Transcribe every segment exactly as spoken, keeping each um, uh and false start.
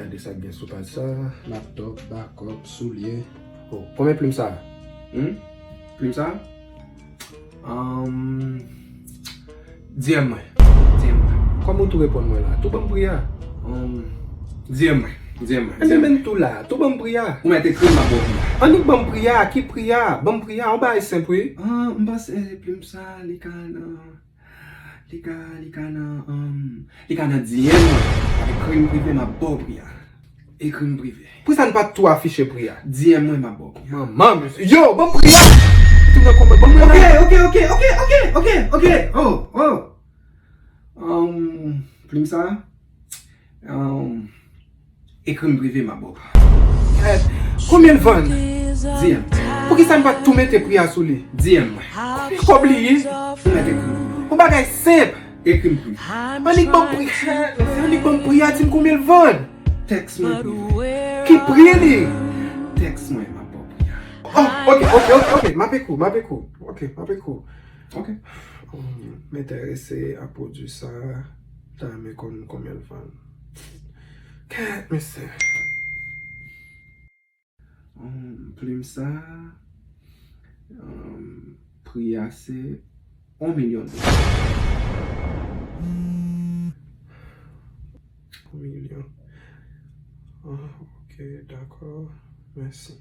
Gade sa k gen sou paj sa. Laptop, bakòp, soulye. Oh, konbyen plim sa? Hmm? Plim sa? Um, D M mwen. D M mwen. Kòman w tou reponn mwen la? Tou ban m pri a. Um, D M mwen. D M mwen. Annik ban m tou la. Tou ban m pri a. Ou mèt ekri m, m ap ba w pri a. Annik ban m pri a. Ki pri a? Ban m pri a. Yon bagay senp, wi. Ah, m panse plim sa, li ka nan, li ka, li ka nan, um, li ka nan D M mwen. Ekri m prive, m ap ba w pri a. Ekri m prive. Poukisa n pa t tou afiche pri a? D M mwen, m ap ba w pri a. Manman, mesye. Yo, ban m pri a! Tou nan kòmantè, ban m pri a! Ok, ok, ok, ok, ok, ok, ok, oh, oh. Um, plim sa? Um, ekri m prive, m ap ba w pri a. Eh, konbyen l vann? D M. Poukisa n pa t tou mete pri a sou li? D M mwen. Konbyen kòb li ye? Ou mèt ekri m. Yon bagay senp. Ekri m pri. Annik ban m pri. Annik ban m pri a, di m konbyen l vann. Tèks mwen prive. Ki pri li? Tèks mwen, m ap ba w pri a. Oh, ok, ok, ok, ok. M ap ekri w, m ap ekri w. Ok, m ap ekri w. Ok. Hmm, m enterese a pwodui sa. M ta renmen konn konbyen l vann. Kèt, mesye. Um, plim sa, um, pri a se yon milyon dola. Yon milyon. Ah, ok, dakò. Mèsi.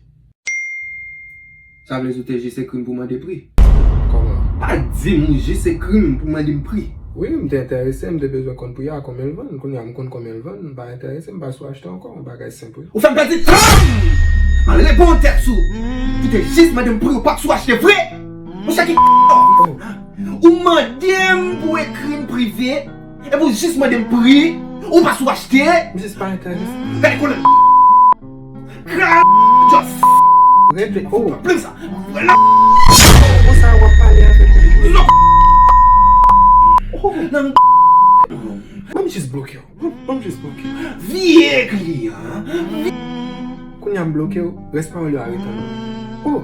Sa vle di w te jis ekri m pou mande pri? Kòman? Pa di m, ou jis ekri m pou mande m pri. Wi, m te enterese, m te bezwen konn pri a, konbyen l vann. Kounye a m konn konbyen l vann, m pa enterese, m pa sou achte ankò, yon bagay senp, wi. Ou fè m pèdi tan m! Malere, pran yon tèt sou. Ou te jis mande m pri, ou pa t sou achte vre! Monchè, ki ou mande m pou ekri m prive, epi ou jis mande m pri, ou pa sou achte! M jis pa enterese. Gade konnen. Kra just. Rete, oh. Plim sa. Konsa w ap pale avèk mwen. Oh, nan. Ban m jis bloke w. Ban m jis bloke w. Vye kliyan. Kounye a m bloke w, rès pawòl yo a rete nan. Oh.